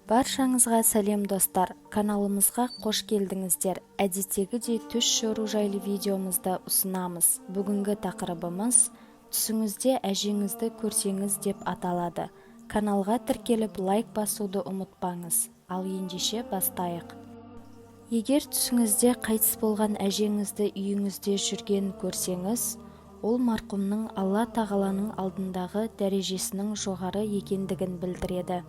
Баршаңызға сәлем, достар! Каналымызға қош келдіңіздер! Әдеттегідей түс жору жайлы видеомызды ұсынамыз. Бүгінгі тақырыбымыз «Түсіңізде әжеңізді көрсеңіз» деп аталады. Каналға тіркеліп, лайк басуды ұмытпаңыз. Ал ендеше бастайық. Егер түсіңізде қайтыс болған әжеңізді үйіңізде жүргенін көрсеңіз, ол марқұмның Алла Тағаланың алдындағы дәрежесінің жоғары екендігін білдіреді.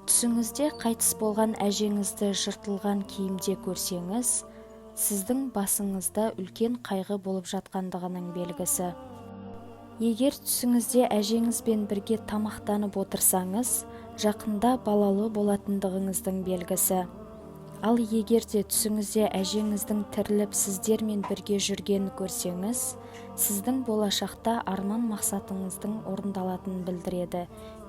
Түсіңізде қайтыс болған әжеңізді жыртылған киімде көрсеңіз, сіздің басыңызда үлкен қайғы болып жатқандығының белгісі. Егер түсіңізде әжеңізбен бірге тамақтанып отырсаңыз, жақында балалы болатындығыңыздың белгісі. Ал егер де түсіңізде әжеңіздің тіріліп, сіздермен бірге жүргенін көрсеңіз, сіздің болашақта арман мақсатыңыздың орындалатынын білдіреді,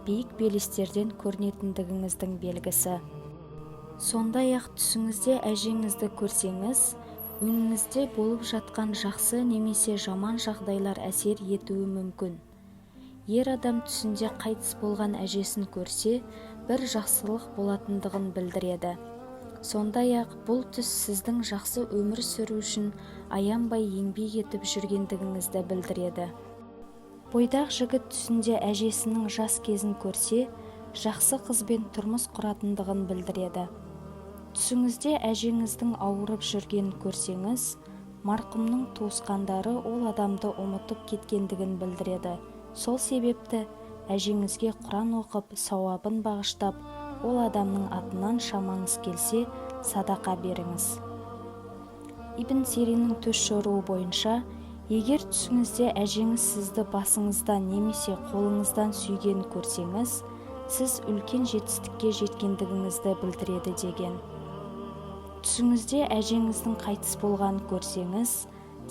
биік белестерден көрінетіндігіңіздің белгісі. Сондай-ақ түсіңізде әжеңізді көрсеңіз, өңіңізде болып жатқан жақсы немесе жаман жағдайлар әсер етуі мүмкін. Ер адам түсінде қайтыс болған әжесін көрсе, бір жақсылық болатындығын білдіреді. Сондай-ақ бұл түс сіздің жақсы өмір сүру үшін аянбай еңбек етіп жүргендігіңізді білдіреді. Бойдақ жігіт түсінде әжесінің жас кезін көрсе, жақсы қызбен тұрмыс құратындығын білдіреді. Түсіңізде әжеңіздің ауырып жүргенін көрсеңіз, марқұмның туысқандары ол адамды ұмытып кеткендігін білдіреді. Сол себепті әжеңізге Құран оқып, сауабын бағыштап, ол адамның атынан шамаңыз келсе, садақа беріңіз. Ибн Сириннің түс жоруы бойынша, егер түсіңізде әжеңіз сізді басыңыздан немесе қолыңыздан сүйгенін көрсеңіз, сіз үлкен жетістікке жеткендігіңізді білдіреді деген. Түсіңізде әжеңіздің қайтыс болғанын көрсеңіз,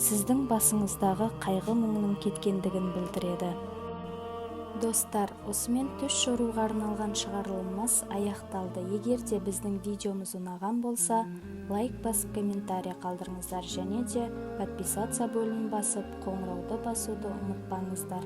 сіздің басыңыздағы қайғы-мұңның кеткендігін білдіреді. Достар, осымен түс жоруға арналған шығарылымымыз аяқталды. Егер де біздің видеомыз ұнаған болса, лайк басып, комментарий қалдырыңыздар және де подписаться бөлімін басып, қоңырауды басуды ұмытпаңыздар.